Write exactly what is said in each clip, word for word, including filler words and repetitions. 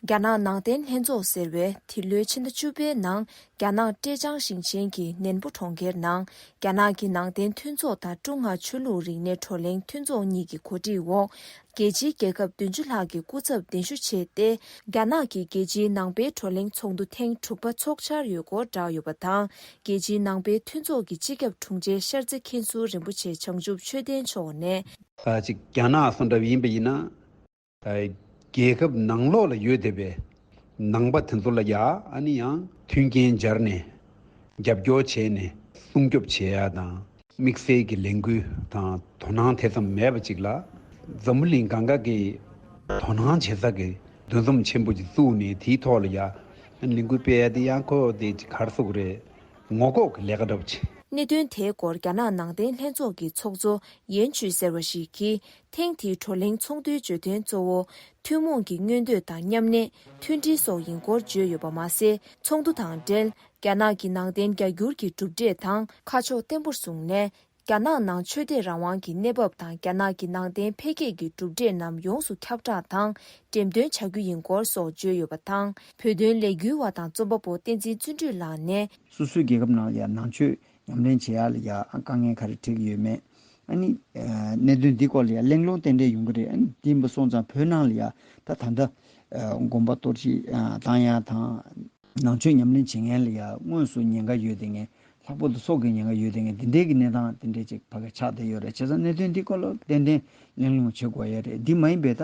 རྒྱ་ནག་ནང་བསྟན་ལྷན་ཚོགས་ཟེར་བས་འདི་ལོའི་ཕྱི་ཟླ་བཅུ་པའི་ནང་རྒྱ་ནག་ཀྲེ་ཅང་ཞིང་ཆེན་གྱི་ནན་པོ་གྲོང་ཁྱེར་ནང་རྒྱ་ནག་གི་ནང་བསྟན་མཐུན་ཚོགས་དང་ཀྲུང་ཧྭ་ཆོས་ལུགས་རིག་གནས་བགྲོ་གླེང་མཐུན་ཚོགས་གཉིས་ཀྱི་གོ་སྒྲིག་འོག་རྒྱལ་སྤྱིའི་རྒྱལ་ཁབ་བདུན་ཅུ་ལྷག་གི་སྐུ་ཚབ་གདན་ཞུ་བྱས་ཏེ། རྒྱ་ནག་གི་རྒྱལ་སྤྱིའི་ནང་པའི་བགྲོ་གླེང་ཚོགས་འདུ་ཐེངས་དྲུག་པ་འཚོགས་འཆར་ཡོད་སྐོར་བསྒྲགས་ཡོད་པ་དང་། རྒྱལ་སྤྱིའི་ནང་པའི་མཐུན་ཚོགས་ཀྱི་སྤྱི་ཁྱབ་དྲུང་ཆེ་ཤར་རྩེ་མཁན་ཟུར་རིན་པོ་ཆེ་བྱང་ཆུབ་ཆོས་ལྡན་མཆོག་ནས། ད་ཅིག་རྒྱ་ནག་སོང་འདྲ་བ་ཡིན་པ་ཡིན་ན། ད་རྒྱལ་ཁབ་ནང་ལོགས་ལ་ཡོད་བསྡད་པའི་ནང་པ་དེ་ཚོ་ལ་ཡ་ཨ་ནི་ཡང་མཐུན་རྐྱེན་སྦྱར་ནས་རྒྱབ་སྐྱོར་བྱས་ནས་སྲུང་སྐྱོབ་བྱེད་ཡ་དང་། དམིགས་བསལ་གྱི་ལས་འགུལ་དང་དོ་སྣང་དེ་ཙམ་མེད་པ་ཅིག་ལ། འཛམ་བུ་གླིང་སྒང་ག་གི་དོ་སྣང་བྱེད་ས་གི་འདུ་འཛོམས་ཆེན་པོ་ཅིག་བཙུགས་ནས་དེའི་ཐོག་ལ་ཡ་ལས་འགུལ་སྤེལ་ཡ་དེ་ཡང་ཁོ་དེ་ཅིག་ག་རེ་ཟེར་དགོས་རེད། ངོ་ལྐོག་གི་ལས་ཀ་འདྲ་པོ་ཅིག་གནད་དོན་དེའི་སྐོར་རྒྱ་ནག་ནང་བསྟན་ལྷན་ཚོགས་ཀྱི་ཚོགས་གཙོ་ཡན་ཆུས་ཟེར་བ་ཞིག་གིས། ཐེངས་འདིའི་བགྲོ་གླེང་ཚོགས་འདུའི་བརྗོད་དོན་གཙོ་བོ། ཐུན་མོང་གི་མངོན་འདོད་དང་མཉམ་གནས། མཐུན་སྒྲིལ་སོགས་ཡིན་སྐོར་བརྗོད་ཡོད་པ་མ་ཟད། ཚོགས་འདུ་དང་འབྲེལ། རྒྱ་ནག་གི་ནང་བསྟན་རྒྱ་སྒྱུར་གྱི་གྲུབ་འབྲས་དང་ཁ་ཕྱོགས་བརྟན་པོར་བཟུང་ནས། རྒྱ་ནག་ནང་ཆོས་དད་རང་དབང་གི་གནས་བབ་དང་། རྒྱ་ནག་གི་ནང་བསྟན་འཕེལ་རྒྱས་ཀྱི་གྲུབ་འབྲས་རྣམས་ཡོངས་སུ་ཁྱབ་བསྒྲགས་དང་འགྲེམས་སྟོན་བྱ་རྒྱུ་ཡིན་སྐོར་སོགས་བརྗོད་ཡོད་པ་དང་། བོད་དོན་ལས་འགུལ་བ་དང་རྩོམ་པ་པོ་བསྟན་འཛིན་བརྩོན་འགྲུས་ལགས་ནས། སོ་སོའི་རྒྱལ་ཁབ་ནང་ལ་ཡང་ནང་ཆོས་ཉམས་ལེན་བྱེད་ཡག་ལ་ཡང་དཀའ་ངལ་ག་རེ་འཕྲད་ཀྱི་ཡོད་མེད། ཨ་ནི། ཨ་གནད་དོན་འདི་སྐོར་ལ་ཡང་གླེང་སློང་ཏན་ཏན་ཡོང་གི་རེད། ཨ་ནི་འདི་ཡིན་པ་སོང་ཙང་བོད་ནང་ལ་ཡང་ད་ད་ལྟ་ཨ་དགོན་པ་གཏོར་བཤིག་ཨ་བཏང་ཡག་དང་། ནང་ཆོས་ཉམས་ལེན་བྱེད་མཁན་ལ་ཡང་དངོས་སུ་ཉེན་ཁ་ཡོད་བསྡད་མཁན། ལྷག་པར་དུ་སྲོག་གི་ཉེན་ཁ་ཡོད་བསྡད་མཁན་འདི་འདྲའི་གི་གནས་སྟངས་དེ་འདྲའི་ཅིག་ཕ་གི་ཆགས་བསྡད་ཡོད་རེད། བྱས་ཙང་གནད་དོན་འདི་སྐོར་ལ་ཏན་ཏན་གླེང་སློང་བྱེད་དགོས་ཡ་རེད། འདི་མ་ཡིན་པའི་ད་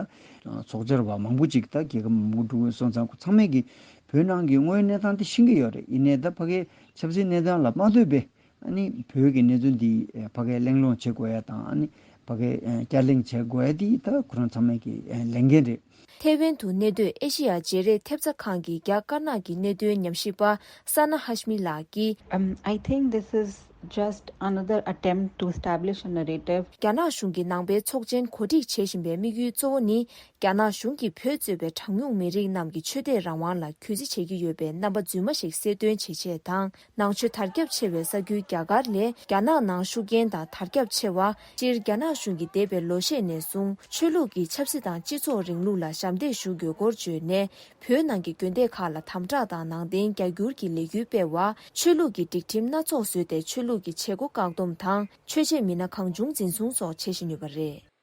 ཚོགས་བཅར་བ་མང་པོ་ཅིག་ད་རྒྱལ་ཁབ་མང་པོ་འགྲོ་གི་སོང་ཙང་ཁོ་ཚང་མས་གི་བོད་ནང་གི་དངོས་ཡོད་གནས་སྟངས་དེ་ཤེས་ཀྱི་ཡོད་རེད། ཡིན་ནའི་ད་ཕ་གིའི་ཆབ་སྲིད་གནས་སྟངས་ལ་མ་ལྟོས་པའི་ཨ་ནི་བོད་ཀྱི་གནས་ཚུལ་འདི་ཕ་གིར་གླེང་སློང་བྱེད་དགོས་ཡ་དང་། ཨ་ནི་ཕ་གིར་བསྐྱར་གླེང་བྱེད་དགོས་ཡ་འདི་ད་ཁོ་རང་ཚང་མས་ཀྱི་ལས་འགན་རེད། ཐེ་ཝན་དུ་གནས་སྡོད་ཨེ་ཤེ་ཡ་བརྗེ་རེས་ཐེབས་རྩ་ཁང་གི་རྒྱ་དཀར་ནག་གི་གནད་དོན་ཉམས་ཞིབ་པ་ས་ན་ཧ་ཤ་མི་ལགས་ཀྱིས། Um, I think this is just another attempt to establish a narrative. རྒྱ་ནག་གཞུང་གི་ནང་པའི་ཚོགས་ཆེན་གོ་སྒྲིག་བྱེད་བཞིན་པའི་དམིགས་ཡུལ་གཙོ་བོ་ནི། རྒྱ་ནག་གཞུང་གིས་བོད་གཙོས་པའི་གྲངས་ཉུང་མི་རིགས་རྣམས་ཀྱི་ཆོས་དད་རང་དབང་ལ་གུས་བརྩི་བྱེད་ཀྱི་ཡོད་པའི་རྣམ་པ་རྫུན་མ་ཞིག་གསལ་སྟོན་བྱེད་ཆེད་དང་། ནང་ཆོས་དར་ཁྱབ་ཆེ་བའི་ས་ཁུལ་རྒྱ་གར་ལས་རྒྱ་ནག་ནང་ཤུགས་རྐྱེན་དང་དར་ཁྱབ་ཆེ་བ། སྤྱིར་རྒྱ་ནག་གཞུང་གིས་འདས་པའི་ལོ་ཤས་ནས་བཟུང་ཆོས་ལུགས་ཀྱི་ཆབ་སྲིད་དང་སྤྱི་ཚོགས་རིང་ལུགས་ལ་ཞབས་འདེགས་ཞུ་དགོས་སྐོར་བརྗོད་ནས། བོད་ནང་གི་དགོན་སྡེ་ཁག་ལ་དམ་དྲག་དང་ནང་བསྟན་རྒྱ་སྒྱུར་གྱི་ལས་འགུལ་སྤེལ་བ། ཆོས་ལུགས་ཀྱི་སྒྲིག་ཁྲིམས་སྣ་ཚོགས་བཟོས་ཏེ་ཆོས་ལུགས་ཀྱི་བྱེད་སྒོ་བཀག་སྡོམ་དང་། ཆོས་བྱེད་མི་སྣ་གང་བྱུང་འཛིན་བཟུང་སོགས་བྱེད་བཞིན་ཡོད་པ་རེད།